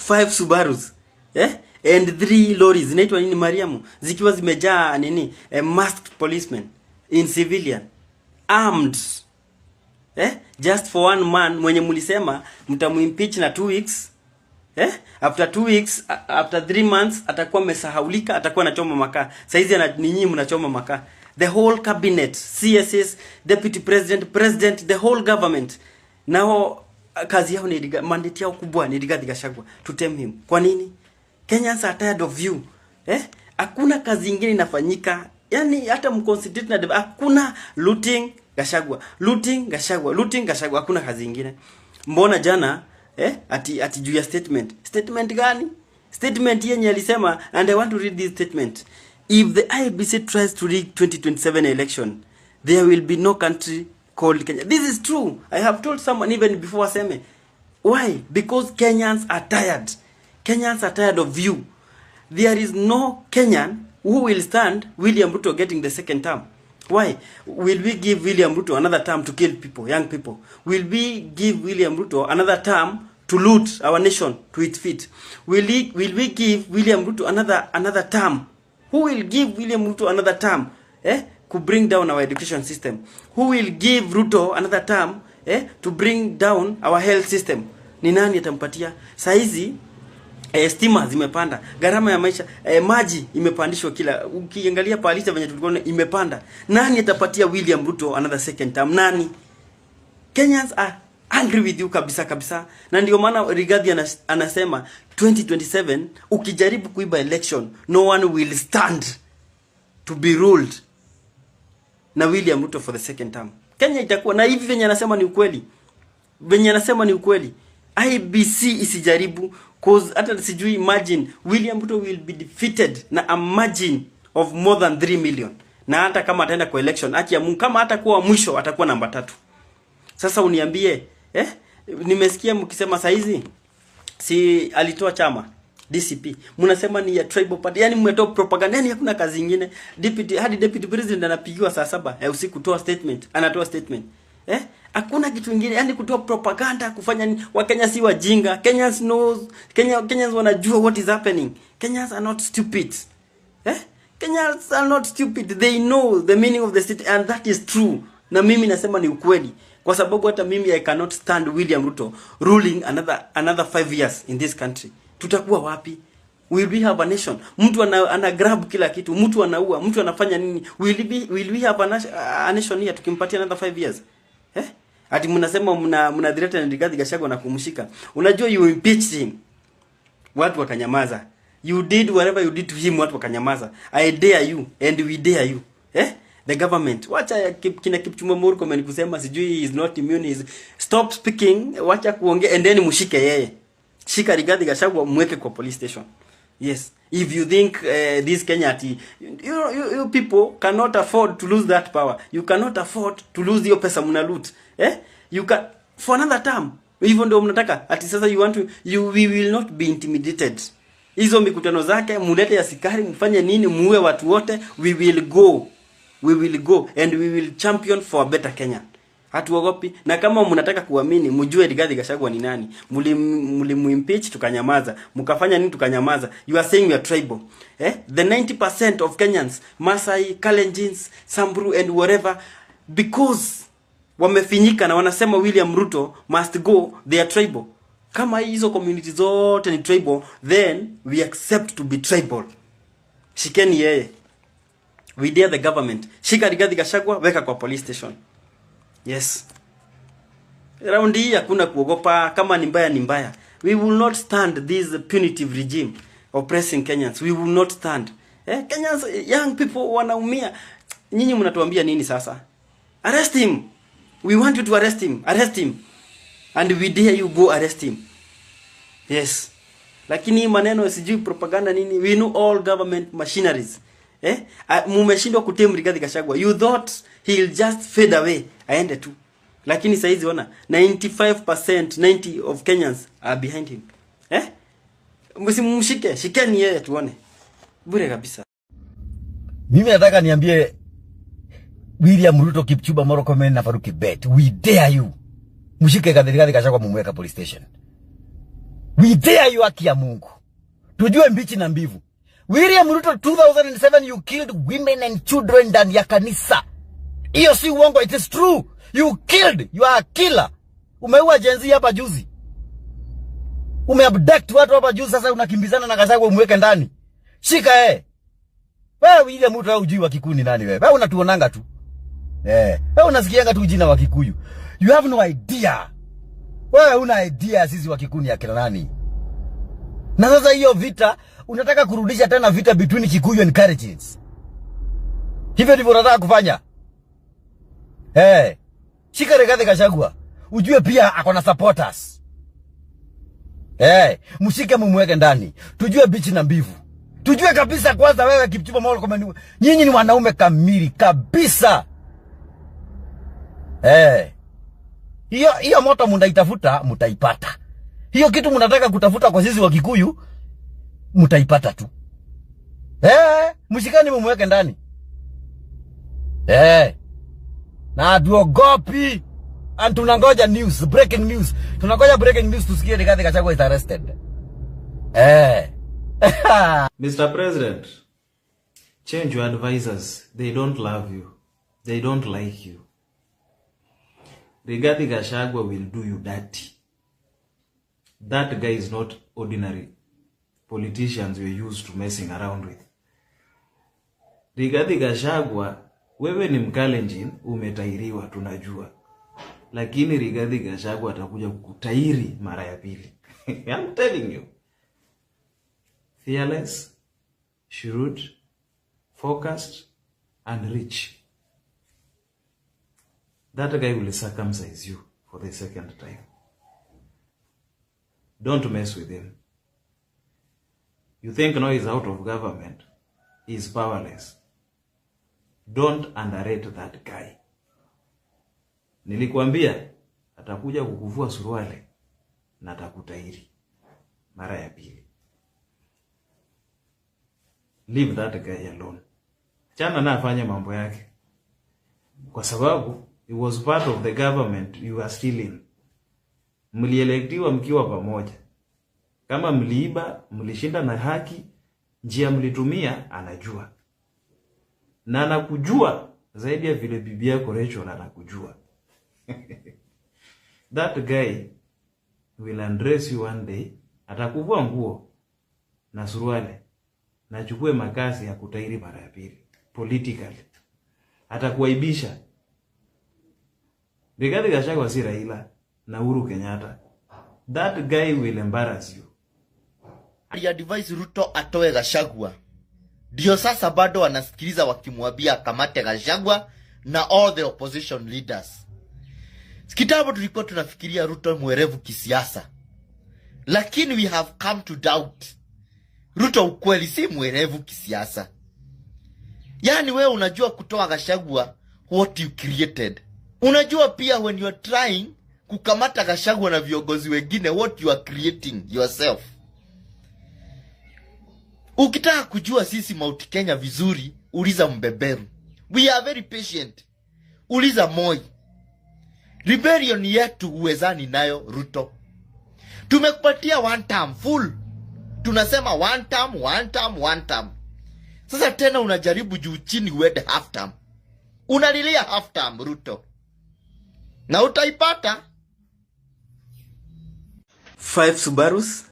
Five Subarus, eh, and three lorries zinaitwa nini, Mariamu, zikiwa zimejaa nini, masked policemen in civilian, armed, eh, just for one man mwenye mlisema mtamuimpeach na 2 weeks, eh? After 2 weeks, after 3 months atakuwa amesahaulika, atakuwa anachoma makaa. Saizi ni nyinyi mnachoma makaa. The whole cabinet, CSs, deputy president, president, the whole government nao kazi yao ni mandate yao kubwa ni Rigathi Gachagua, to tame him. Kwa nini? Kenyans are tired of you, eh? Hakuna kazi ingine inafanyika, yani hata mconcentrate na hakuna. Looting Gachagua, looting Gachagua, looting Gachagua, hakuna kazi ingine. Mbona jana, eh, ati juu ya statement? Statement gani? Statement yenye alisema, and I want to read this statement: "If the IEBC tries to rig 2027 election, there will be no country called Kenya." This is true. I have told someone even before aseme. Why? Because Kenyans are tired. Kenyans are tired of you. There is no Kenyan who will stand William Ruto getting the second term. Why will we give William Ruto another term to kill people, young people? Will we give William Ruto another term to loot our nation to its feet? Will we give William Ruto another term? Who will give William Ruto another term, eh, to bring down our education system? Who will give Ruto another term, eh, to bring down our health system? Ni nani atampatia? Saizi stima zimepanda, gharama ya maisha, maji imepandishwa, kila ukiangalia palisa venye tulikuwa imepanda. Nani atapatia William Ruto another second term? Nani? Kenyans are angry with you kabisa kabisa, na ndio maana Rigathi anasema 2027 ukijaribu kuiba election, no one will stand to be ruled na William Ruto for the second term. Kenya itakuwa na hivi. Venye anasema ni ukweli, venye anasema ni ukweli. IEBC isijaribu, 'cause hata sijui, imagine William Ruto will be defeated na a margin of more than 3 million, na hata kama ataenda kwa election, haki ya Mungu, kama hatakuwa wa mwisho, atakuwa namba 3. Sasa uniambie, eh, nimesikia mkisema saizi si alitoa chama DCP, mnasema ni ya tribal party, yani mmetoa propaganda, yani hakuna kazi ingine. Deputy, hadi deputy president anapigiwa saa 7 ya usiku, toa statement, anatoa statement, eh, hakuna kitu kingine, yani kutoa propaganda, kufanya nini? Wakenya si wajinga. Kenyans knows. Kenyans wanajua what is happening. Kenyans are not stupid, eh? Kenyans are not stupid. They know the meaning of the state, and that is true. Na mimi nasema ni ukweli kwa sababu hata mimi I cannot stand William Ruto ruling another 5 years in this country. Tutakuwa wapi? Will we have a nation? Mtu ana grab kila kitu, mtu anaua, mtu anafanya nini? Will we have a nation here tukimpatia another 5 years, eh? Ati mnasema mna threaten Rigathi Gachagua na kumshika. Unajua you impeached him, watu wakanyamaza. You did whatever you did to him, watu wakanyamaza. I dare you and we dare you, eh, the government. Wacha kina Kipchumba Murkomen kusema sijui he is not immune, stop speaking, wacha kuongea and then mshike yeye. Shika Rigathi Gachagua, mweke kwa police station. Yes, if you think this Kenya, ati you people cannot afford to lose that power, you cannot afford to lose hiyo pesa mna loot, eh, you can for another term. Hivyo ndio mnataka ati sasa you want to you we will not be intimidated. Hizo mikutano zake, mulete askari, mfanye nini, muue watu wote, we will go. We will go and we will champion for a better Kenya. Hatuogopi. Na kama mnataka kuamini, mjue Rigathi Gachagua ni nani. Mlimuimpeach tukanyamaza, mkafanya nini tukanyamaza. You are saying we are tribal, eh? The 90% of Kenyans, Masai, Kalenjins, Samburu and whatever, because wamefinyika na wanasema William Ruto must go, they are tribal. Kama hizo community zote ni tribal, then we accept to be tribal. Shikeni yeye. We dare the government, shika Rigathi Gachagua, weka kwa police station. Yes, raundi hii hakuna kuogopa. Kama ni mbaya, ni mbaya. We will not stand this punitive regime oppressing Kenyans. We will not stand, eh? Kenyans, young people wanaumia. Nyinyi mnatuambia nini sasa? Arrest him. We want you to arrest him. Arrest him, and we dare you, go arrest him. Yes, lakini hii maneno sijui propaganda nini, we know all government machineries, eh. Mumeshindwa kutame Rigathi Gachagua. You thought he'll just fade away, aende tu, lakini saizi ona 95%, 90 of Kenyans are behind him, eh. Msimshike, shikeni yeye tuone. Bure kabisa. Mimi nataka niambie William Ruto, Kipchumba Murkomen na Farouk Kibet, we dare you. Mshike Rigathi Gachagua, mumweka police station. We dare you, haki ya Mungu. Tujue mbichi na mbivu. William Ruto, 2007 you killed women and children ndani ya kanisa. Hiyo si uongo, it is true. You killed, you are a killer. Umeua Gen Z hapa juzi. Umeabduct watu hapa juzi, sasa unakimbizana na Gachagua umweke ndani. Shika eh. Wewe William Ruto, wewe hujui Wakikuyu ni nani wewe? Wewe unatuonanga tu. Eh, wewe unasikianga tu jina Wakikuyu. You have no idea. Wewe una idea sisi Wakikuyu ni akina nani? Na sasa hiyo vita unataka kurudisha tena, vita between Kikuyu and Kalenjins. Hivyo ndivyo unataka kufanya. Eh. Shika Rigathi Gachagua. Ujue pia ako na supporters. Eh, mshike mumweke ndani. Tujue bichi na mbivu. Tujue kabisa kwanza wewe Kipchumba Murkomen, nyinyi ni wanaume kamili kabisa. Eh. Hiyo hiyo moto mnaitafuta mtaipata. Hiyo kitu mnataka kutafuta kwa sisi wa Kikuyu mtaipata tu. Eh, mshikani mumweke ndani. Eh. Na hatuogopi. And tunangoja news, breaking news. Tunangoja breaking news tusikie Rigathi Gachagua is arrested. Eh. Mr. President, change your advisors. They don't love you. They don't like you. Rigathi Gachagua will do you dirty. That guy is not ordinary politicians we're used to messing around with. Rigathi Gachagua, wewe ni Mkalenjin, umetairiwa tunajua. Lakini Rigathi Gachagua atakuja kukutairi mara ya pili. I'm telling you. Fearless, shrewd, focused, and rich. That guy will circumcise you for the second time. Don't mess with him. You think now he's out of government. He's powerless. Don't underrate that guy. Nilikuambia atakuja kukuvua suruali na atakutairi mara ya pili. Leave that guy alone. Chana na afanye mambo yake, kwa sababu he was part of the government you are still in. Mlielectiwa mkiwa pamoja. Kama mliiba, mlishinda na haki, njia mlitumia anajua, na anakujua zaidi ya vile bibi yako Rachel anakujua. That guy will undress you one day, atakuvua nguo na suruali na achukue makasi ya kutairi mara ya pili politically, atakuaibisha. Rigathi Gachagua si Raila na Uhuru Kenyatta. That guy will embarrass you. Aliadvise Ruto atoe Gachagua. Ndio sasa bado wanasikiliza wakimwambia akamate Gachagua na all the opposition leaders. Kitambo tulikuwa tunafikiria Ruto mwerevu kisiasa, lakini we have come to doubt Ruto ukweli si mwerevu kisiasa. Yaani wewe unajua kutoa Gachagua, what you created. Unajua pia when you are trying kukamata Gachagua na viongozi wengine, what you are creating yourself. Ukitaka kujua sisi Mount Kenya vizuri, uliza mbeberu. We are very patient. Uliza Moi. Rebellion yetu huwezani nayo, Ruto. Tumekupatia one term full. Tunasema one term, one term, one term. Sasa tena unajaribu juu chini uende half term. Unalilia half term, Ruto. Na utaipata. Five Subarus.